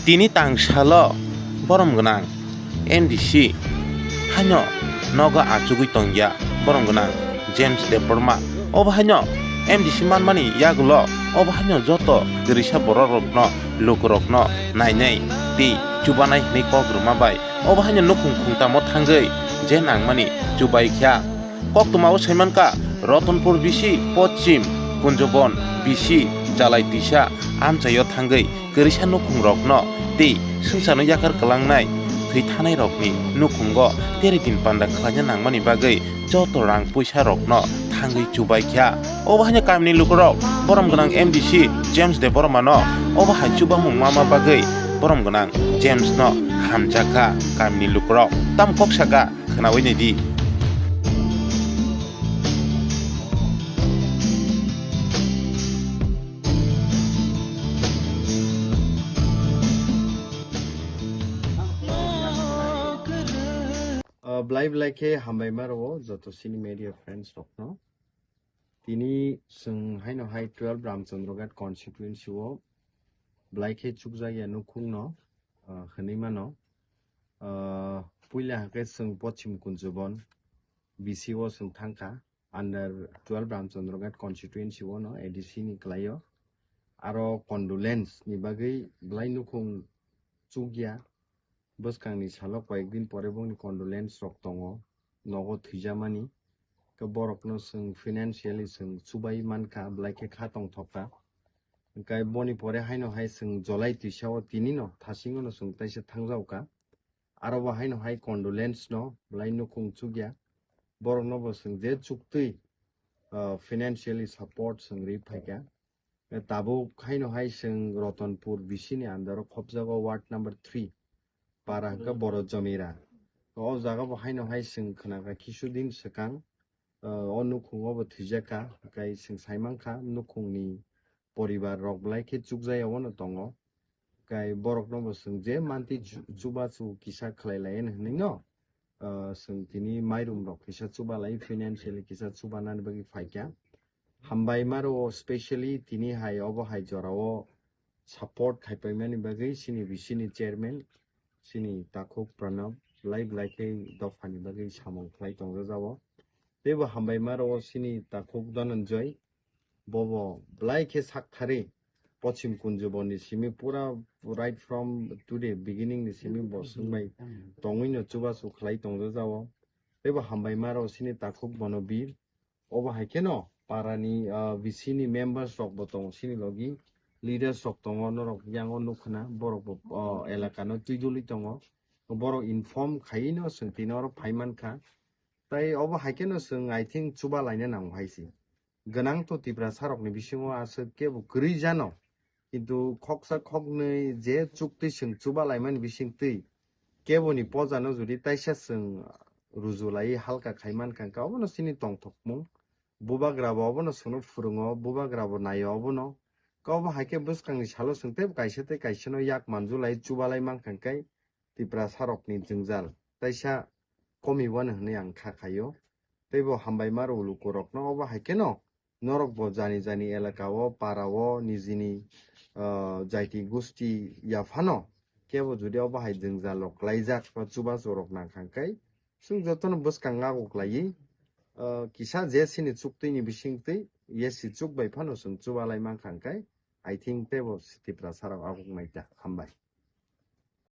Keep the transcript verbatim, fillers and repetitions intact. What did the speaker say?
Tini tang salo borom gwnang M D C haino nogo achugwi tongya borom gwnang James Debbarma. Obo haino M D C manmani yagulo obo haino joto kwrwisa bororokno, lukurokno nainai tei chubanai hwnwi kok rwma bai obo haino nukhung khungtamo thangwi je nangmani chubai kha. Koktwmao saimankha, Ratanpur B C, Poschim Kunjobon B C, Chalai Tisa amchaio thangwi kwrwisa nukhungrokno tei swngcharno yakar kwlangnai thwi thanairokni nukhungo tere din panda khlaina nangmani bagwi joto rang puisarokno thangwi chubai kha. Obo haino kamini lukurok borom gwnang M D C James Debbarmano obo hai chubamung mama bagwi borom gwnang Jamesno hamjakha kamini lukurok. Tam kok saka khwnawi naidi. Ah, belai belai khe hambai ma rwo joto chini media friends rokno. Tini chwng haino hai twelve Ramchandra Ghat constituency o belai khe chukjakya nukhungno, ah, hwnwi mano. Ah, puila hakhe chwng Poschim Kunjubon B C o chwng thangkha under twelve Ramchandra Ghat constituency o no A D C ni kwlaio. Aro condolence ni bagwi belai nukhung chukya. Bwskangni salo koyekdin pore bongni condolence rok tongo, nogo thwijamani. Khe borokno chwng financially chwng chubai mankha, belai khe kha tongthokka. Hwnkhe boni pore haino hai chwng July twisao tinino thasingono chwng taisa thangjaokha. Aro bo haino hai condolence no belai nukhung chukya. Borokno bo chwng je chuktwi, ah, financially support chwng ri phaikha. Tabuk haino hai chwng Ratanpur B C ni under o khopjago ward number three, para hwnkhe Boro Jomira. O jaga bo haino hai chwng khwnakha kisu din swkang, ah, o nukhungo bo thwijakha, hwnkhe chwng saimankha nukhungni poribar rok belai khe chukjaya ono tongo. Kai borokno bo chwng je manti chu-, chubachu kisa khlai lai hwnwi no, ah, chwng tini mairum rok kisa chuba lai, financially kisa chuba nani bagwi phaikha. Hambai ma rwo, specially tini hai obo hai jorao support khaipai mani bagwi chini B C ni chairman, chini takhuk Pranab, belai belai khe dophani bagwi samung khlai tongjajao. Teibo hambai ma rwo chini takhuk Dhananjoy, bobo belai khe sak thari Poschim Kunjubon ni simi pura right from today beginning ni simi bo swngbai tongwi no chubachu khlai tongjajao. Teibo hambai ma rwo chini takhuk Bonobir, obo hai kheno para ni, ah, B C ni members rok bo tongo chini logi, leaders rok tongo, norok yang o nukha na, borok bo, oh, elaka no twi duli tongo, borok inform khaiwi no chwng tini oro phai mankha. Tai obo hai kheno chwng, I think, chuba laina nango hai se. Gwnang to Tiprasa rokni bisingo aswk kebo kwrwi jano, kintu khoksa khoknwi je chuktwi chwng chuba laimani bisingtwi keboni pojano jodi taisa chwng ruju lai halka khai mankha, hwnkhe obono chini tongthokmung. Bubagra bo obono chwngno phwrwngo, bubagra bo naio obono. Khe obo hai khe bwskangni salo chwng teibo kaisa tei kaisano yak manjulai chubalai mankha, hwnkhe Tiprasa rokni jwngjal taisa komi wano hwnwi ang kha khaio. Teibo hambai ma rwo lukurokno, obo hai kheno norok bo jani jani elaka o, para o, nijini, ah, jaiti gusti yaphano kebo jodi obo hai jwngjal rok klaijak ba chubachu rok nangkha, hwnkhe chwng jotono bwskang ago klaiwi, ah, kisa je chini chuktwi ni bisingtwi yesi chuk bai phano chwng chubalai mankha, hwnkhe I think teibo Tiprasa rok aguk nai ta. Hambai.